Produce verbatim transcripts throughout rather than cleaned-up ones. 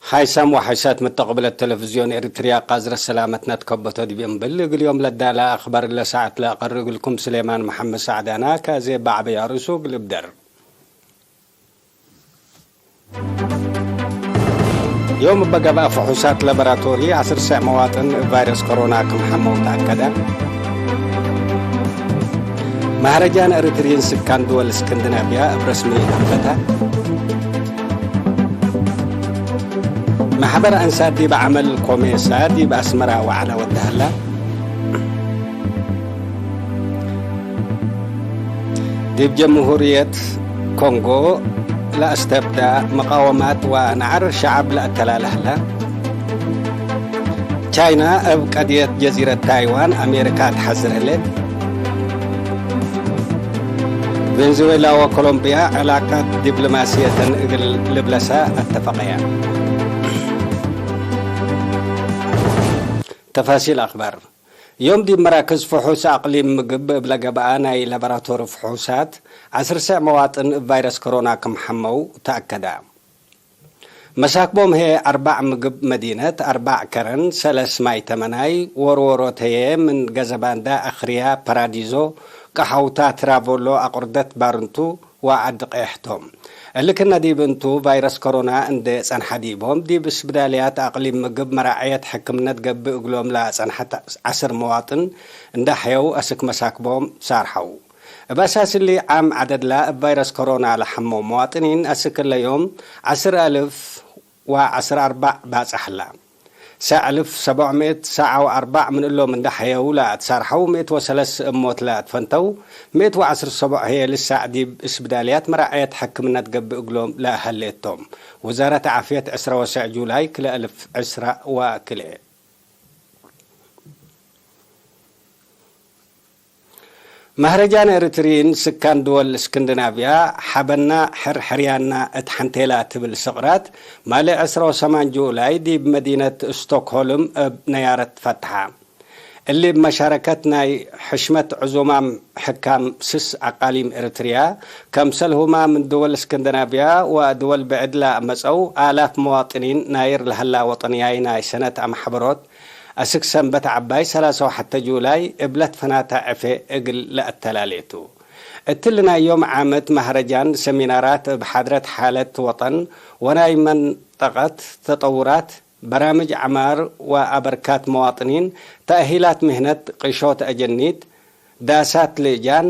ሓይሳም ወሓይሳት መተቅብለት ተለፍዝዮን ኤሪትርያ ቃዝረ ሰላመት ነትከበቶ ዲብ እምብል፣ እግል ዮም ለዳለ አክበር ለሰዓት ለአቀርእ እግልኩም ስሌማን መሐመድ ሳዕዳና፣ ካዜ በዐበይ አርእሱ እግል እብደር። ዮም እበ ገብአ ፍሑሳት ላቦራቶሪ ዐስር ሰዕ መዋጥን እብ ቫይረስ ኮሮና ክም ሐመው ተአከደ። መህረጃን ኤሪትርዪን ስካን ድወል እስክንድናቭያ እብ ረስሚ አንበተ። መሕበር አንሳት ዲብ ዐመል ኮሜሳ ዲብ አስመራ ወዐለ ወደሀላ። ዲብ ጀምሁርየት ኮንጎ ለአስተብዳ መቃወማት ወነዐር ሸዐብ ለአተላለ ህለ። ቻይና እብ ቀድየት ጀዚረት ታይዋን አሜሪካ ትሐዝር ህሌት። ቬንዙዌላ ወኮሎምቢያ ዕላቀት ዲፕሎማስየተን እግል ልብለሳ አተፈቀያ። ተፋሲል አክባር። ዮም ዲብ መራክዝ ፍሑስ አቅሊም ምግብ እብ ለገብአ ናይ ላቦራቶሪ ፍሑሳት፣ ዐስር ሰዕ መዋጥን እብ ቫይረስ ኮሮና ክም ሐመው ተአከደ። መሳክቦም ህዬ አርባዕ ምግብ መዲነት፣ አርባዕ ከረን፣ ሰለስ ማይ ተመናይ፣ ወርወሮት ህዬ ምን ገዘባንዳ፣ አክርያ፣ ፓራዲዞ፣ ቀሐውታ፣ ትራቮሎ፣ አቁርደት ባርንቱ፣ ወዐዲ ቀየሕ ቶም። እሊ ክእነ ዲብ እንቱ፣ ቫይረስ ኮሮና እንዴ ጸንሐ ዲቦም፣ ዲብ እስብዳልያት አቅሊም ምግብ መራዐየት ሕክምነት ገብእ እግሎም ለአጸንሐት ዐስር መዋጥን እንዴ ሐየው፣ አስክ መሳክቦም ሳርሐው። እብ አሳስ እሊ፣ ዓም ዐደድላ እብ ቫይረስ ኮሮና ለሐመው መዋጥኒን፣ አስክ እለ ዮም ዐስር አልፍ ወዐስር አርባዕ ባጽሕ ህላ። ሰዕ አልፍ ሰቦዕ ምእት ሰዓ ወአርባዕ ምን እሎም እንዴ ሐየው ለአትሳርሐው፣ ምእት ወሰለስ እሞት ለአትፈንተው፣ ምእት ወዐስር ሰቦዕ ህዬ ልሳዕ ዲብ እስብዳልያት መራዐየት ሕክምነት ገብእ እግሎም ለሀሌት ቶም። ውዛረት ዓፍየት ዕስራ ወሰዕ ጁላይ ክልኤ አልፍ ዕስራ ወክልኤ። መህረጃን ኤሪትርዪን ስካን ድወል እስክንድናቭያ፣ ሐበና ሕር ሕርያና እት ሐንቴላ ትብል ስቅራት፣ ማሌ ዕስራ ወሰማን ጁላይ ዲብ መዲነት ስቶክሆልም እብ ነያረት ፈትሐ። እሊ እብ መሻረከት ናይ ሕሽመት ዕዙማም ሕካም ስስ አቃሊም ኤሪትርያ፣ ከምሰልሁማ ምን ድወል እስክንድናቭያ ወድወል ብዕድ ለመጸው አላፍ መዋጥኒን ናይር ለሀላ ወጠንያይ ናይ ሰነት አመሕበሮት፣ አስክ ሰንበት ዐባይ ሰላሳ ወሐተ ጁላይ እብ ለትፈናተ ዕፌ እግል ለአተላሌ ቱ። እትሊ ናይ ዮም ዓመት መህረጃን ሰሚናራት እብ ሓድረት ሓለት ወጠን ወናይ መንጠቀት ተጠውራት፣ በራምጅ ዐማር ወአበርካት መዋጥኒን፣ ተእሂላት ምህነት፣ ቅሾት አጀኒት፣ ዳሳት ልእጃን፣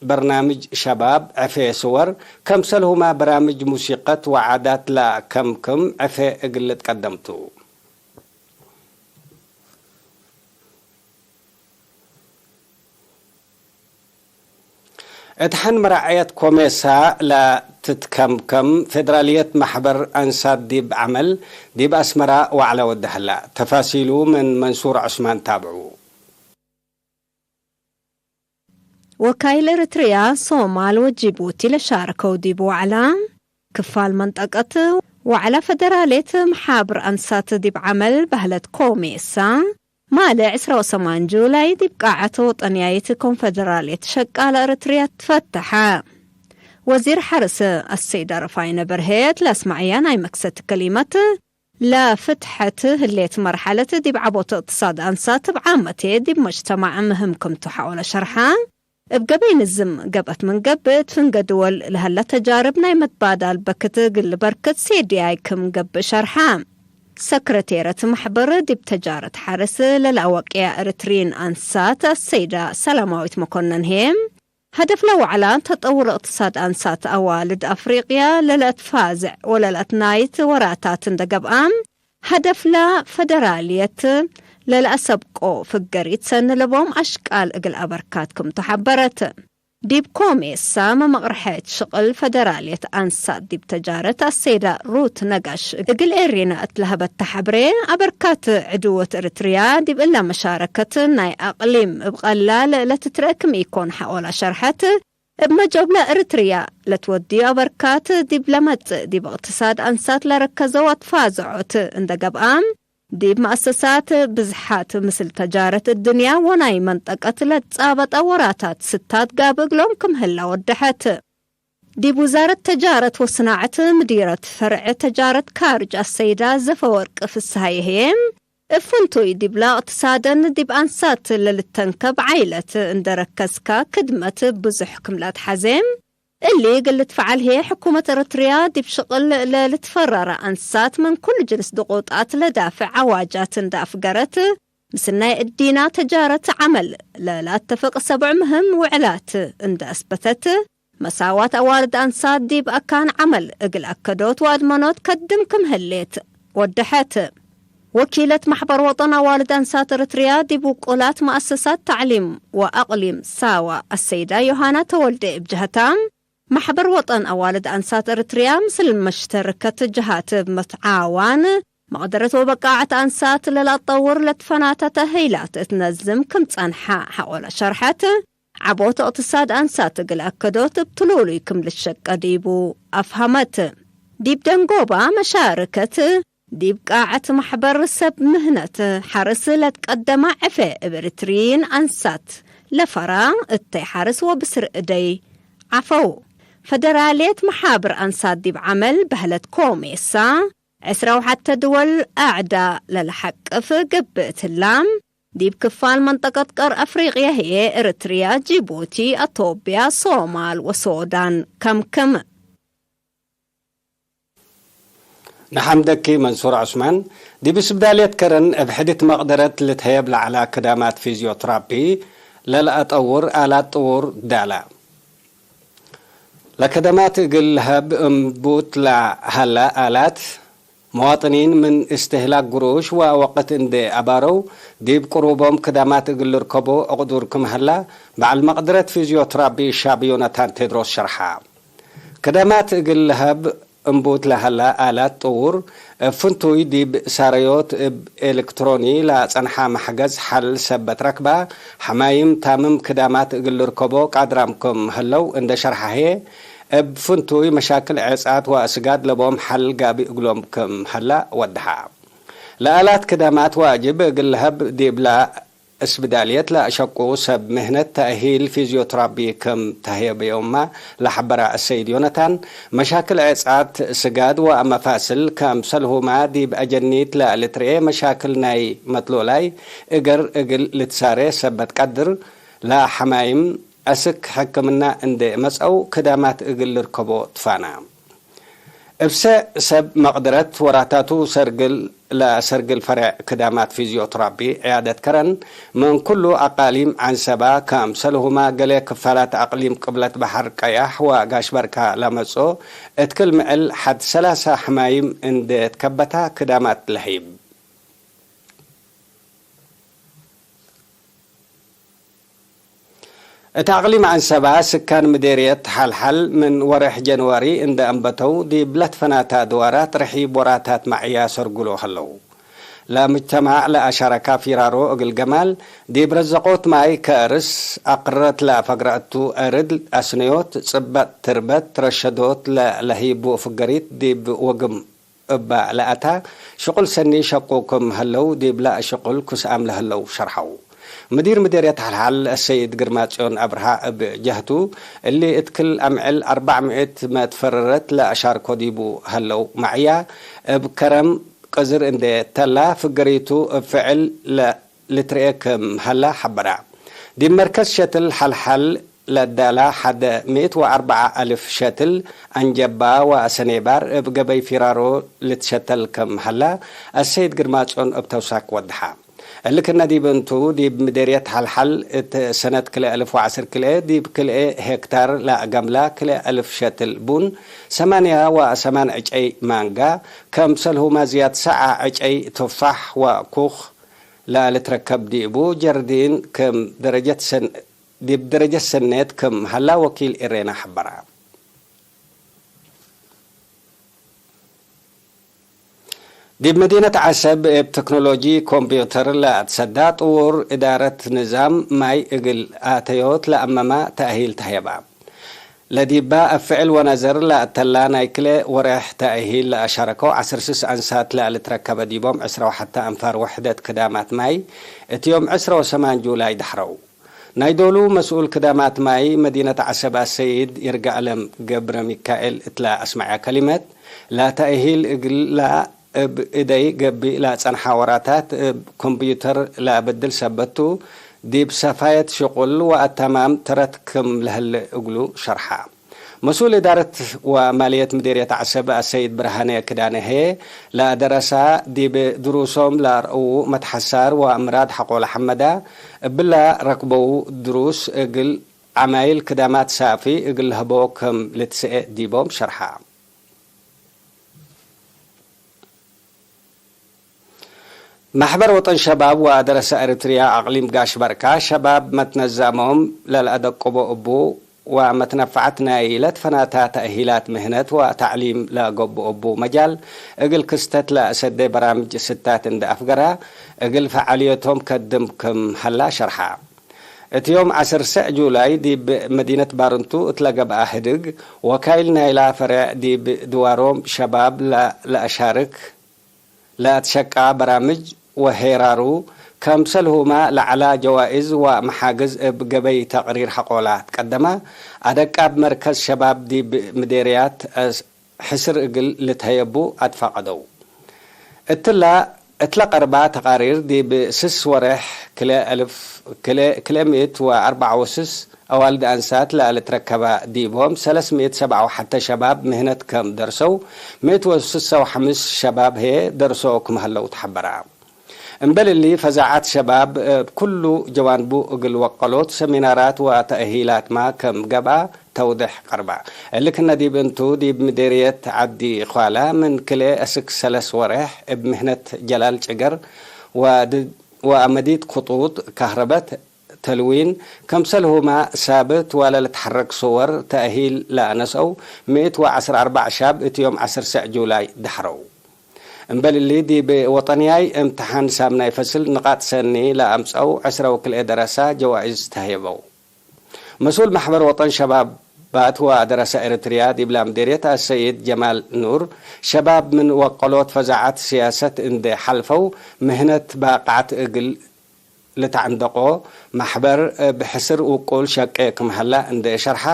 በርናምጅ ሸባብ፣ ዕፌ ስወር፣ ከምሰልሁማ በራምጅ ሙሲቀት ወዓዳት ለአከምክም ዕፌ እግል ልትቀደም ቱ። እት ሐን መራዐየት ኮሜሳ ለትትከምከም ፌደራልየት መሕበር አንሳት ዲብ ዐመል ዲብ አስመራ ወዕለ ወደሀላ። ተፋሲሉ ምን መንሱር ዑስማን ታብዑ። ወካይል ኤሪትርያ፣ ሶማል ወጂቡቲ ለሻረከው ዲብ ወዕላ፣ ክፋል መንጠቀት ወዕላ ፈደራሌት መሓብር አንሳት ዲብ ዐመል በህለት ኮሜሳ፣ ማሌ ዕስራ ወሰማን ጁላይ ዲብ ቃዐት ወጠንያይት ኮንፈደራሌት ሸቃለ ኤሪትርያ ትፈተሐ። ወዚር ሐርስ አሰይድ አረፋይነ በርሄ እት ለአስመዐያ ናይ መክሰት ከሊመት፣ ለፍትሐት ህሌት መርሐለት ዲብ ዐቦት እቅትሳድ አንሳት እብ ዓመቴ ዲብ መጅተማዕ ምህም ክምቱ ሐቆለ ሸርሐ። እብ ገበይ ንዝም ገብአት ምን ገብእ፣ እት ፍንገ ድወል ለሀለ ተጃርብ ናይ መትባዳል በክት እግል በርክት ሴድያይ ክም ገብእ ሸርሐ። ሰክረቴረት መሕበር ዲብ ተጃረት ሐርስ ለለአወቅያ ኤሪትርዪን አንሳት አሰይዳ ሰላማዊት መኮነን ህዬ፣ ሀደፍ ለወዕላ ተጠውር እቅትሳድ አንሳት አዋልድ አፍሪቅያ ለለአትፋዝዕ ወለለአትናይት ወራታት እንደ ገብአ፣ ሀደፍላ ፈደራልየት ለለአሰብቆ ፍገሪት ሰኒ ለቦም አሽቃል እግል አበርካት ክምቱ ሐበረት። ዲብ ኮሜሳ መመቅርሐት ሽቅል ፈደራልየት አንሳት ዲብ ተጃረት አሰይዳ ሩት ነጋሽ እግል ኤሪና እት ለሀበተ ሐብሬ፣ አበርካት ዕድወት ኤሪትርያ ዲብ እለ መሻረከት ናይ አቅሊም እብ ቀላል ለትትረአ ክም ኢኮን ሐቆላ ሸርሐት። እብ መጆብለ እርትርያ ለትወድዩ አበርካት ዲብ ለመጽእ ዲብ እቅትሳድ አንሳት ለረከዘው አትፋዘዖት እንደ ገብአ፣ ዲብ መአሰሳት ብዝሓት ምስል ተጃረት እድንያ ወናይ መንጠቀት ለትጻበጠ ወራታት ስታት ጋብእ እግሎም ክም ህለ ወደሐት። ዲብ ውዛረት ተጃረት ወስናዐት ምዲረት ፈርዕ ተጃረት ካርጅ አሰይዳ ዘፈወርቅ ፍስሃየ ህዬ፣ እብ ፍንቱይ ዲብለ እቅትሳደን ዲብ አንሳት ለልተንከብ ዓይለት እንደ ረከዝካ ክድመት ብዙሕ ክም ለአትሐዜ፣ እሊ እግል ልትፈዓል ህዬ ሕኩመት ኤረትርያ ዲብ ሽቅል ለልትፈረረ አንሳት ምን ኩሉ ጅንስ ድቁጣት ለዳፍዕ አዋጃት እንደ አፍገረት፣ ምስናይ እዲና ተጃረት ዐመል ለለአተፍቅ ሰብዕ ምህም ውዕላት እንደ አስበተት፣ መሳዋት አዋልድ አንሳት ዲብ አካን ዐመል እግል አከዶት ወአድመኖት ከድም ክም ህሌት ወደሐት። ወኪለት መሕበር ወጠን አዋልድ አንሳት ኤረትርያ ዲብ ውቁላት መአሰሳት ተዕሊም ወአቅሊም ሳዋ አሰይዳ ዮሃና ተወልደ እብ ጀህታ፣ መሕበር ወጠን አዋልድ አንሳት ኤረትርያ ምስል መሽተርከት ጀሃት እብ መትዓዋን መቅደረት ወበቃዐት አንሳት ለለአጠውር ለትፈናተተ ህይላት እት ነዝም ክም ጸንሐ ሐቆለ ሸርሐት፣ ዐቦት እቅትሳድ አንሳት እግል አከዶት እብ ትሉሉይ ክም ልሸቀ ዲቡ አፍሀመት። ዲብ ደንጎባ መሻርከት ዲብ ቃዐት መሕበር ሰብ ምህነት ሐርስ ለትቀደመ ዕፌ እብ ኤሪትርይን አንሳት ለፈራ እተይ ሐርስ ወብስር እደይ ዐፈው። ፈደራልየት መሓብር አንሳት ዲብ ዐመል በህለት ኮሜሳ ዕስራ ወሐተ ድወል አዕዳ ለለሐቅፍ ገብእ እትላም፣ ዲብ ክፋል መንጠቀት ቀር አፍሪቅየ ህዬ፣ ኤረትርያ፣ ጅቡቲ፣ አቶብያ፣ ሶማል ወሶዳን ከምክም። ነሐምደኪ መንሱር ዑስማን። ዲብ ስብዳልየት ከረን እብ ሕድት መቅደረት ልትሀየብ ለዐላ ክዳማት ፊዝዮትራፒ ለለአጠውር አላት ጥዉር ዳላ። ለከደማት እግል ለሀብ እምቡት ለሀላ አላት፣ መዋጥኒን ምን እስትህላክ ግሩሽ ወወቅት እንዴ አባረው፣ ዲብ ቅሩቦም ክዳማት እግል ልርከቦ እቅዱር ክም ሀላ፣ በዐል መቅደረት ፊዝዮትራፒ ሻብ ዮናታን ቴድሮስ ሸርሐ። ክዳማት እግል ለሀብ እምቡት ለሀላ አላት ጥዉር፣ እብ ፍንቱይ ዲብ ሳረዮት እብ ኤልክትሮኒ ለአጸንሐ መሕገዝ ሐል ሰበት ረክባ፣ ሐማይም ታምም ክዳማት እግል ልርከቦ ቃድራም ክም ህለው እንደ ሸርሐ ህዬ፣ እብ ፍንቱይ መሻክል ዔጻት ወአስጋድ ለቦም ሐል ጋቢ እግሎም ክም ሀላ ወደሐ። ለአላት ክዳማት ዋጅብ እግል ለሀብ ዲብላ እስብዳልየት ለአሸቁ ሰብ ምህነት ተእሂል ፊዝዮትራፒ ክም ተህየበዮማ ለሐበረ አሰይድ ዮናታን፣ መሻክል ዔጻት ስጋድ ወአመፋስል፣ ከምሰልሁማ ዲብ አጀኒት ለልትርኤ መሻክል ናይ መትሎላይ እገር እግል ልትሳሬ ሰበት ቀድር፣ ለሐማይም አስክ ሕክምና እንዴ መጽአው ክዳማት እግል ልርከቦ ትፋና። እብ ሰ-፣ ሰብ መቅደረት ወራታቱ ሰርግል ለሰርግል ፈሬዕ ክዳማት ፊዝዮትራፒ ዕያደት ከረን ምን ኩሉ አቃሊም ዐንሰባ፣ ከምሰልሁማ ገሌ ክፋላት አቅሊም ቅብለት በሐር ቀያሕ ወጋሽ በርካ ለመጽኦ፣ እት ክል ምዕል ሐድ ሰላሳ ሕማይም እንዴ ትከበታ ክዳማት ለህይብ። እት አቅሊም ዐንሰባ፣ ስካን ምዴርየት ሐልሐል ምን ወሬሕ ጀንዋሪ እንደ አንበተው፣ ዲብ ለትፈናተ አድዋራት ርሒብ ወራታት መዕያ ሰርጉሎ ሀለው። ለምጅተማዕ ለአሻረካ ፊራሮ እግል ገማል፣ ዲብ ረዘቆት ማይ ከእርስ፣ አቅረት ለፈግረአቱ አርድ አስነዮት፣ ጽበጥ ትርበት ረሸዶት ለለህይቡ ፍገሪት ዲብ ወግም እበ ለአታ ሽቁል ሰኒ ሸቁ ክም ሀለው፣ ዲብለ ሽቁል ክስአም ለህለው ሸርሐው። ምዲር ምዴርየት ሐልሐል አሰይድ ግርማጽዮን አብርሃ እብ ጀህቱ፣ እሊ እት ክል አምዕል አርበዕ ምእት መትፈረረት ለአሻርኮ ዲቡ ሀለው መዕያ፣ እብ ከረም ቅዝር እንዴ ተላ፣ ፍገሪቱ እብ ፍዕል ለ-፣ ልትርኤ ክም ሀላ ሐበራ። ዲብ መርከዝ ሸትል ሐልሐል ለዳላ ሐደ ምእት ወአርበዓ አልፍ ሸትል አንጀባ ወሰኔባር እብ ገበይ ፊራሮ ልትሸተል ክም ሀላ አሰይድ ግርማጽዮን እብ ተውሳክ ወደሐ። እሊ ክነ ዲብ እንቱ፣ ዲብ ምዴርየት ሐልሐል እት ሰነት ክልኤ አልፍ ወዐስር ክልኤ ዲብ ክልኤ ሄክታር ለአገምላ ክልኤ አልፍ ሸትል ቡን፣ ሰማንያ ወሰማን ዕጨይ ማንጋ፣ ከምሰልሁመ ዝያድ ሰዓ ዕጨይ ቱፋሕ ወኩኽ ለልትረከብ ዲቡ ጀርዲን ክም ደረጀት ሰን-፣ ዲብ ደረጀት ሰኔት ክም ሀላ ወኪል ኤሬና ሐበረ። ዲብ መዲነት ዐሰብ እብ ተክኖሎጂ ኮምፕዩተር ለአትሰዳ ጥዉር እዳረት ንዛም ማይ እግል አተዮት ለአመማ ተእሂል ተህየባ። ለዲባ እብ ፍዕል ወነዘር ለአተላ ናይ ክልኤ ወሬሕ ተእሂል ለአሸረከው ዐስር ስስ አንሳት ለልትረከበ ዲቦም ዕስራ ወሐተ አንፋር ውሕደት ክዳማት ማይ እት ዮም ዕስራ ወሰማን ጁላይ ደሐረው። ናይ ዶሉ መስኡል ክዳማት ማይ መዲነት ዐሰብ አሰይድ ይርጋአለም ገብረሚካኤል እትለ አስመዐ ከሊመት፣ ለተእሂል እግላ እብ እደይ ገብእ ለጸንሐ ወራታት እብ ኮምፕዩተር ለአበድል ሰበት ቱ፣ ዲብ ሰፋየት ሽቁል ወአተማም ተረት ክም ለህለ እግሉ ሸርሐ። መስኡል እዳረት ወማልየት ምዴርየት ዐሰብ አሰይድ ብርሃነ ክዳነ ህዬ፣ ለደረሳ ዲብ ድሩሶም ለአርአዉ መትሐሳር ወምራድ ሐቆለ ሐመዳ፣ እብለ ረክበዉ ድሩስ እግል ዐማይል ክዳማት ሳፊ እግል ለህበዎ ክም ልትሰኤ ዲቦም ሸርሐ። መሕበር ወጠን ሸባብ ወደረሰ ኤሪትርያ አቅሊም ጋሽ በርካ፣ ሸባብ መትነዛሞም ለለአደቅቦ እቡ ወመትነፈዐት ናይ ለትፈናታ ተእሂላት ምህነት ወተዕሊም ለገብኦ እቡ መጃል፣ እግል ክስተት ለአሰዴ በራምጅ ስታት እንደ አፍገራ፣ እግል ፈዓልዮቶም ከድም ክም ሀላ ሸርሐ። እት ዮም ዐስር ሰዕ ጁላይ ዲብ መዲነት ባርንቱ እት ለገብአ ህድግ፣ ወካይል ናይላ ፈሬዕ ዲብ ድዋሮም ሸባብ ለ-፣ ለአሻርክ ለአትሸቃ በራምጅ ወሄራሩ፣ ከምሰልሁመ ለዐላ ጀዋኢዝ ወመሓግዝ እብ ገበይ ተቅሪር ሐቆላ ትቀደመ። አደቃብ መርከዝ ሸባብ ዲብ ምዴርያት ሕስር እግል ልትሀየቡ አትፋቀደው። እትላ፣ እትለ ቀርባ ተቃሪር ዲብ ስስ ወሬሕ ክልኤ አልፍ፣ ክልኤ፣ ክልኤ ምእት ወአርበዕ ወስስ አዋልድ አንሳት ለልትረከበ ዲቦም ሰለስ ምእት ሰብዓ ወሐተ ሸባብ ምህነት ከም ደርሰው፣ ምእት ወስሰ ወሐምስ ሸባብ ህዬ ደርሶ ክም ሀለው ተሐበረ። እምበል እሊ፣ ፈዛዐት ሸባብ እብ ኩሉ ጀዋንቡ እግል ወቀሎት፣ ሰሚናራት ወተእሂላትመ ከም ገብአ ተውዴሕ ቀርበ። እሊ ክነ ዲብ እንቱ፣ ዲብ ምዴርየት ዐዲ ኳላ ምን ክልኤ እስክ ሰለስ ወሬሕ እብ ምህነት ጀላል ጭገር ወድ-፣ ወአመዲት ክጡጥ ካህረበት ተልዊን፣ ከምሰልሁመ ሳብት ወለልትሐረክ ሱወር ተእሂል ለአነስአው ምእት ወዐስር አርበዕ ሻብ እት ዮም ዐስር ሰዕ ጁላይ ደሐረው። እምበል እሊ፣ ዲብ ወጠንያይ እምትሓን ሳምናይ ፈስል ንቃጥ ሰኒ ለአምጸው ዕስረ ወክልኤ ደረሳ ጀዋኢዝ ተህየበው። መስኡል መሕበር ወጠን ሸባባት ወደረሰ ኤሪትርያ ዲብላ ምዴርየት አሰይድ ጀማል ኑር፣ ሸባብ ምን ወቀሎት ፈዛዐት ስያሰት እንዴ ሐልፈው፣ ምህነት ባቅዐት እግል ልትዐንደቆ መሕበር እብ ሕስር ውቁል ሸቄ ክም ሀላ እንዴ ሸርሐ፣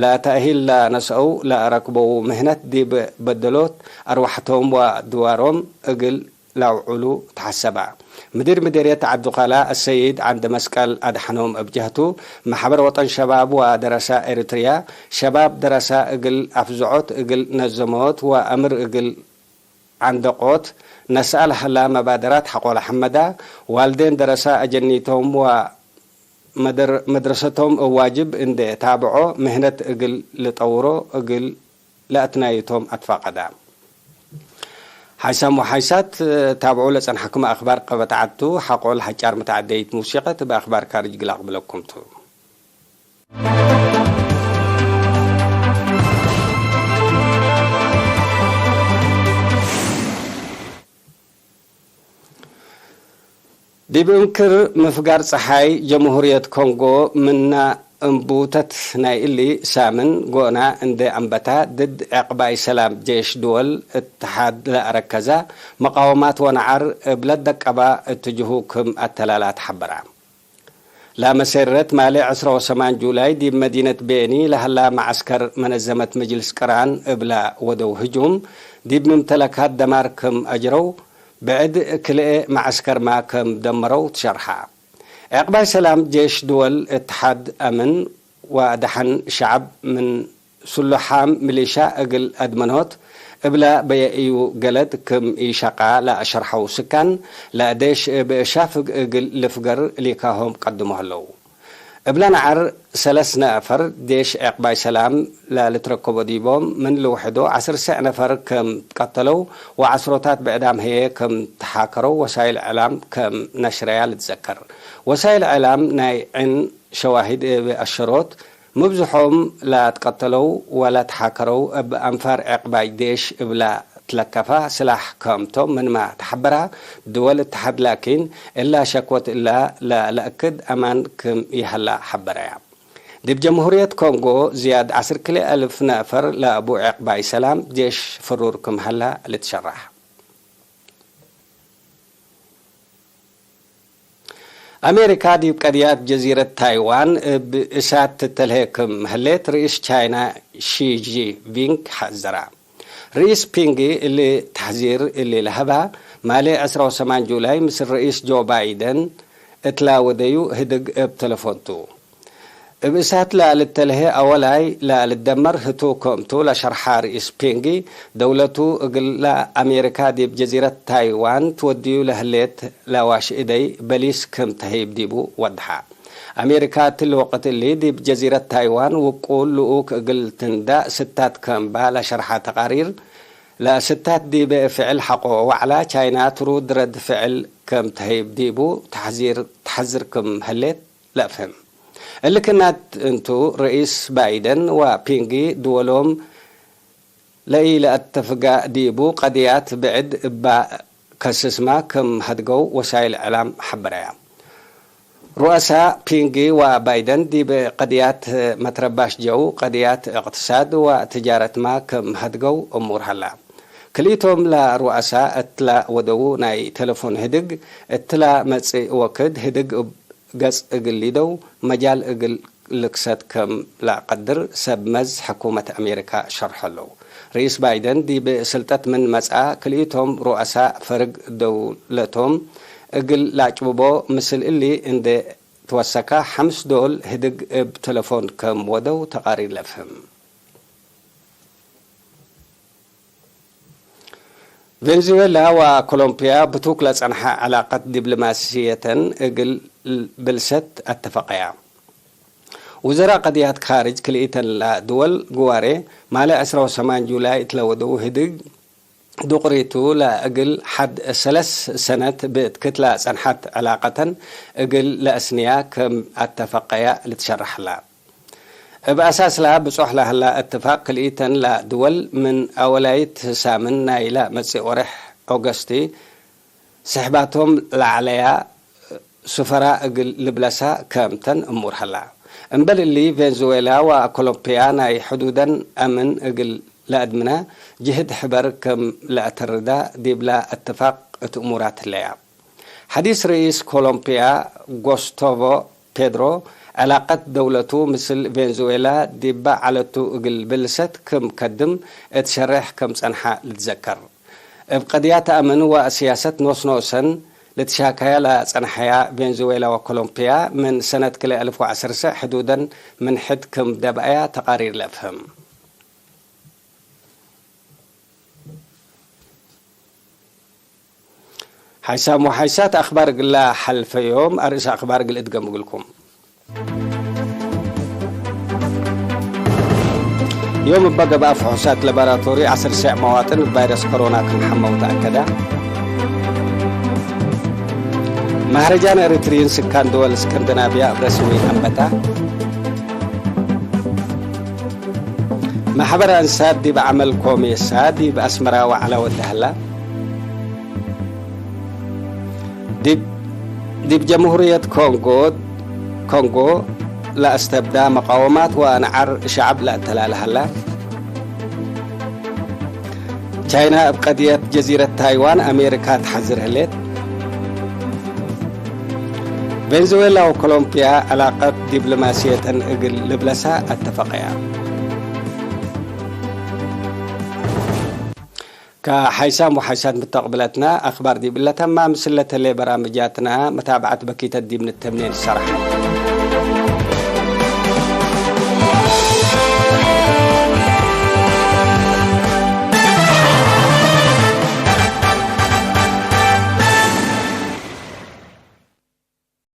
ለተእሂል ለነስአው ለአረክበዉ ምህነት ዲብ በደሎት አርወሐቶም ወድዋሮም እግል ለአውዕሉ ተሐሰበ። ምዲር ምዴርየት ዐዲ ኳላ አሰይድ ዐንደ መስቀል አድሐኖም እብ ጀህቱ፣ መሕበር ወጠን ሸባብ ወደረሰ ኤሪትርያ፣ ሸባብ ደረሰ እግል አፍዝዖት እግል ነዘሞት ወአምር እግል ዐንደቆት ነስአ ለሀላ መባደራት ሐቆለ ሐመዳ፣ ዋልዴን ደረሳ አጀኒቶም ወመደር-፣ መድረሰቶም እብ ዋጅብ እንዴ ታብዖ፣ ምህነት እግል ልጠውሮ እግል ለአትናዩቶም አትፋቀዳ። ሓይሳም ወሓይሳት ታብዑ ለጸንሐኩም አክባር ቀበት ዐድ ቱ። ሐቆል ሐጫር መተዓደይት ሙሲቀት እብ አክባር ካርጅ ግል አቅብለኩም ቱ። ዲብ እንክር ምፍጋር ጸሓይ ጀምሁርየት ኮንጎ ምነ እንቡተት ናይ እሊ ሳምን ጎና እንዴ አንበታ፣ ድድ ዕቅባይ ሰላም ጄሽ ድወል እትሓድ ለአረከዛ መቃወማት ወነዓር እብ ለደቀባ እትጅሁ ክም አተላላ ተሐበራ። ለመሴረት ማሌ ዕስራ ወሰማን ጁላይ ዲብ መዲነት ቤኒ ለሀላ መዐስከር መነዘመት መጅልስ ቅራን እብለ ወደው ህጁም፣ ዲብ ምምተለካት ደማር ክም አጅረው፣ ብዕድ ክልኤ መዐስከርመ ክም ደመረው ትሸርሐ። ዕቅባይ ሰላም ጄሽ ድወል እትሓድ አምን ወደሐን ሸዐብ ምን ስሉሓም ሚሊሻ እግል አድመኖት እብለ በየ እዩ ገለድ ክም ኢሸቃ ለአሸርሐው ስካን፣ ለዴሽ እብ ሻፍግ እግል ልፍገር ሊካሆም ቀድሞ ህለው። እብለ ነዐር ሰለስ ነአፈር ዴሽ ዕቅባይ ሰላም ለልትረከቦ ዲቦም ምን ልውሕዶ ዐስር ሰዕ ነፈር ክም ትቀተለው ወዐስሮታት ብዕዳም ህዬ ክም ተሓከረው ወሳይል እዕላም ክም ነሽረያ ልትዘከር። ወሳይል እዕላም ናይ ዕን ሸዋሂድ እብ አሸሮት፣ ምብዝሖም ለትቀተለው ወለትሓከረው እብ አንፋር ዕቅባይ ዴሽ እብለ ትለከፋ ስላሕ ክምቶም ምንመ ተሐበራ፣ ድወል እትሓድ ላኪን፣ እላ ሸክወት እላ ለለአክድ አማን ክም ይሀላ ሐበረያ። ዲብ ጀምሁርየት ኮንጎ ዝያድ ዐስር ክልኤ አልፍ ነፈር ለቡዕቅ ባይ ሰላም ጄሽ ፍሩር ክም ሀላ ልትሸራሕ። አሜሪካ ዲብ ቀድያት ጀዚረት ታይዋን እብ እሳት ትተልሄ ክም ህሌት ርኢስ ቻይና ሺ ጂንፒንግ ሐዘራ። ርኢስ ፒንግ እሊ ተሕዚር እሊ ለሀባ፣ ማሌ ዕስራ ወሰማን ጁላይ ምስል ርኢስ ጆ ባይደን እትላ ወደዩ ህድግ እብ ተለፎን ቱ። እብ እሳት ለልተልሄ አወላይ ለልትደመር ህቱ ክምቱ ለሸርሐ ርኢስ ፒንግ፣ ደውለቱ እግለ አሜሪካ ዲብ ጀዚረት ታይዋን ትወድዩ ለህሌት ለዋሽ እደይ በሊስ ክም ተህይብ ዲቡ ወድሐ። አሜሪካ እትሊ ወቅት እሊ ዲብ ጀዚረት ታይዋን ውቁል ልኡክ እግል ትንዳእ ስታት ከም በ ለሸርሐ ተቃሪር፣ ለስታት ዲበ ፍዕል ሐቆ ወዐላ ቻይና ትሩድ ረድ ፍዕል ከም ተህይብ ዲቡ ተሕዚር፣ ተሐዝር ክም ህሌት ለአፍህም። እሊ ክእናት እንቱ፣ ርኢስ ባይደን ወፒንጊ ድወሎም ለኢለአተፍጋ ዲቡ ቀድያት ብዕድ እባ ከስስማ ክም ሀድገው ወሳይል እዕላም ሐበረያ። ሩአሳ ፒንጊ ወባይደን ዲብ ቀድያት መትረባሽ ጀው፣ ቀድያት እቅትሳድ ወትጃረትማ ክም ሀድገው እሙር ሀላ። ክልኢቶም ለሩአሳ እትላ ወደው ናይ ቴሌፎን ህድግ እትላ መጽእ ወክድ ህድግ እብ ገጽ እግል ሊደው መጃል እግል ልክሰት ከም ለአቀድር ሰብ መዝ ሕኩመት አሜሪካ ሸርሐ ለው። ርኢስ ባይደን ዲብ ስልጠት ምን መጽአ፣ ክልኢቶም ሩአሳ ፈርግ ደውለቶም እግል ለአጭብቦ፣ ምስል እሊ እንዴ ትወሰካ፣ ሐምስ ዶል ህድግ እብ ቴሌፎን ከም ወደው ተቃሪር ለፍህም። ቬንዙዌላ ወኮሎምፒያ ብቱክ ለጸንሐ ዕላቀት ዲብሎማስየተን እግል ብልሰት አተፈቀያ። ውዘራእ ቀድያት ካርጅ ክልኢተን ለድወል ግዋሬ ማሌ ዕስራ ወሰማን ጁላይ እትለ ወደው ህድግ ዱቅሪቱ ለእግል ሐድ ሰለስ ሰነት ብእትክት ለጸንሐት ዕላቀተን እግል ለአስንያ ክም አተፈቀያ ልትሸረሐላ። እብ አሳስላ ብጾሕ ለህላ እትፋቅ ክልኢተን ለድወል ምን አወላይት ሳምን ናይለ መጽእ ወሬሕ ኦገስቲ ስሕባቶም ለዐለያ ሱፈራ እግል ልብለሳ ከምተን እሙር ሀላ። እምበል እሊ፣ ቬንዙዌላ ወኮሎምፒያ ናይ ሕዱደን አምን እግል ለአድምነ ጅህድ ሕበር ክም ለአተርዳ ዲብላ እትፋቅ እት እሙራት ህለያ። ሐዲስ ርኢስ ኮሎምፒያ ጎስቶቮ ፔድሮ፣ ዕላቀት ደውለቱ ምስል ቬንዙዌላ ዲባ ዐለቱ እግል ብልሰት ክም ከድም እት ሸሬሕ ክም ጸንሐ ልትዘከር። እብ ቀድያት አምን ወስያሰት ኖስ ኖሰን ልትሻከያ ለጸንሐያ ቬንዙዌላ ወኮሎምፒያ፣ ምን ሰነት ክልኤ አልፍ ወዐሰርሰ ሕዱደን ምን ሕድ ክም ደብአያ ተቃሪር ለአፍህም። ሓይሳም ወሓይሳት አክባር እግላ ሐልፈ ዮም አርእስ አክባር እግል እድገም እግልኩም። ዮም እበ ገብአ ፍሑሳት ለባራቶሪ ዐስር ሴዕ መዋጥን ቫይረስ ኮሮና ክም ሐመው ተአከዳ። መህረጃን ኤሪትሪይን ስካን ድወል እስክንድናብያ እብ ረስሚ አንበታ። ማሕበር አንሳት ዲብ ዐመል ኮሜሳ ዲብ አስመራ ወዐለ ወተሀላ። ዲብ፣ ዲብ ጀምሁርየት ኮንጎ፣ ኮንጎ ለአስተብዳ መቃወማት ወአንዓር ሸዐብ ለአተላለ ሀላ። ቻይና እብ ቀድየት ጀዚረት ታይዋን አሜሪካ ተሐዝር ህሌት። ቬንዙዌላ ወኮሎምፒያ ዕላቀት ዲብሎማስየተን እግል ልብለሳ አተፈቀያ። ከሓይሳም ወሓይሳት ምተቅብለትና አክባር ዲብለ ተማ ምስል ለተሌ በራምጃትና መታብዐት በኪተት ዲብ ንተምኔ ንሰራሕ።